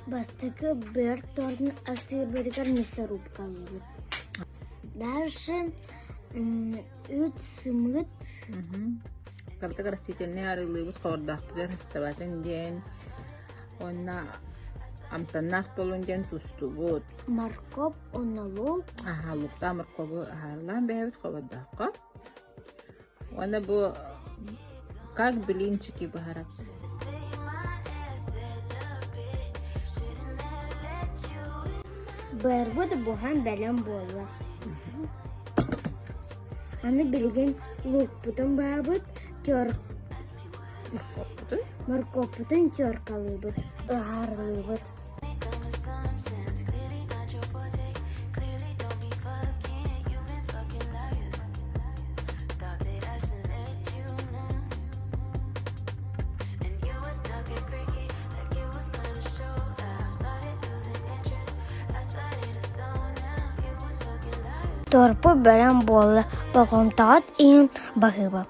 Бастакы бэрт тордун астыырбытыгар мясорубкалыыбыт. Дальше үүт сымыыт. Кыратык растительнай арыылыыбыт хобордоохпутугар сыстыбатын диэн уонна амтаннаах буолун диэн тустубут. Морковь уонна лук. Аха, луктаах моркову аһаалаан бэйэбит хобордооххо. Уонна бу как блинчики буһарабыт. Быарбыт буһан бэлэм буолла. Аны билигин луукпутун баабыт, тёр... Моркуоппутун? Моркуоппутун теркалыыбыт, ыһаарылыыбыт. Торпу бэлэм буолла, болҕомтоҕут иһин баһыыба.